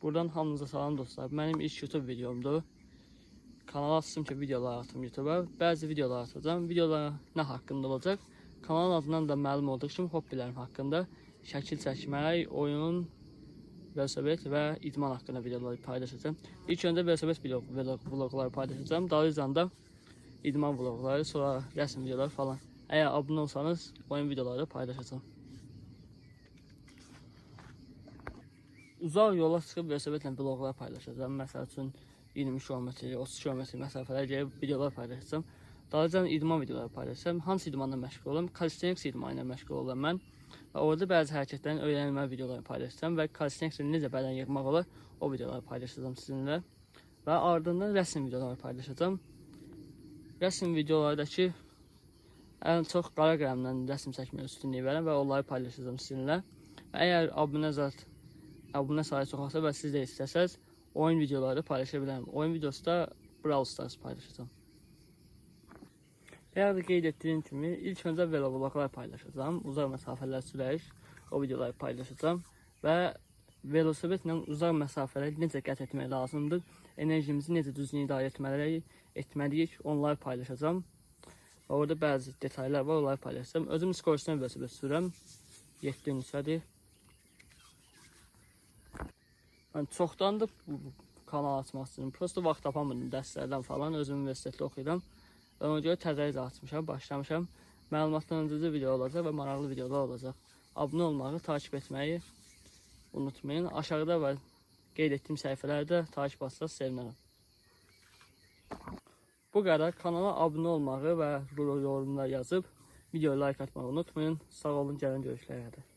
Buradan hamınıza salam dostlar. Mənim ilk YouTube videomdur. Kanala açdım ki videolar atım YouTube'a. Bəzi videolar atacağım. Videolar nə haqqında olacaq? Kanalın adından da məlum olduğu kimi hobbilərim haqqında şəkil çəkmək, oyun, velosiped və idman haqqında videolar paylaşacağım. İlk öncə velosiped vlogları paylaşacağım. Dalıycan da idman vlogları, sonra rəsm videoları falan. Əgər abunə olsanız oyun videoları paylaşacağım. Uzaq yola çıxıb velosipedlə vloglar paylaşacağım. Məsəl üçün 20 km, 30 km məsafələrə gedib videolar paylaşacağım. Dalınca idman videoları paylaşacağım. Hansı idmanla məşğul olurum? Calisthenics idmanı ilə məşğul oluram mən. Və orada bəzi hərəkətlərin öyrənmə videolarını paylaşacağım və calisthenics ilə necə bədən yığmaq olar, o videoları paylaşacağım sizinlə. Və ardından rəsm videoları paylaşacağım. Rəsm videolardakı ən çox qara qələmlə rəsm çəkməyə üstünlük verirəm və onları paylaşacağım sizinlə. Və əgər abunə sayı çoxalsa və siz də istəsəz oyun videoları paylaşa bilərəm. Oyun videosu da Brawl Stars paylaşacağım. Bayaq da qeyd etdiyim kimi ilk öncə velovloglar paylaşacağım. Uzaq məsafələr sürərik, o videoları paylaşacağım və velosipedlə uzaq məsafələri necə qət etmək lazımdır, enerjimizi necə düzgün idarə etməliyik, onları paylaşacağım. Və orada bəzi detaylar var, onları paylaşacağım. Özüm Scorpion velosiped sürürəm. 7 nüsxədir. Mən çoxdandır bu kanal açmaq istəyirəm. Prosto vaxt tapamırdım dərslərdən falan. Özüm universitetdə oxuyuram. Və ona görə təzəliklə açmışam, başlamışam. Məlumatlandırıcı video olacaq və maraqlı videolar olacaq. Abunə olmağı, takip etməyi unutmayın. Aşağıda və qeyd etdiyim səhifələrdə takip atsaz sevinərəm. Bu qədər. Kanala abunə olmağı və yorumlar yazıb videoya like atmağı unutmayın. Sağ olun, gələn görüşlərə qədər.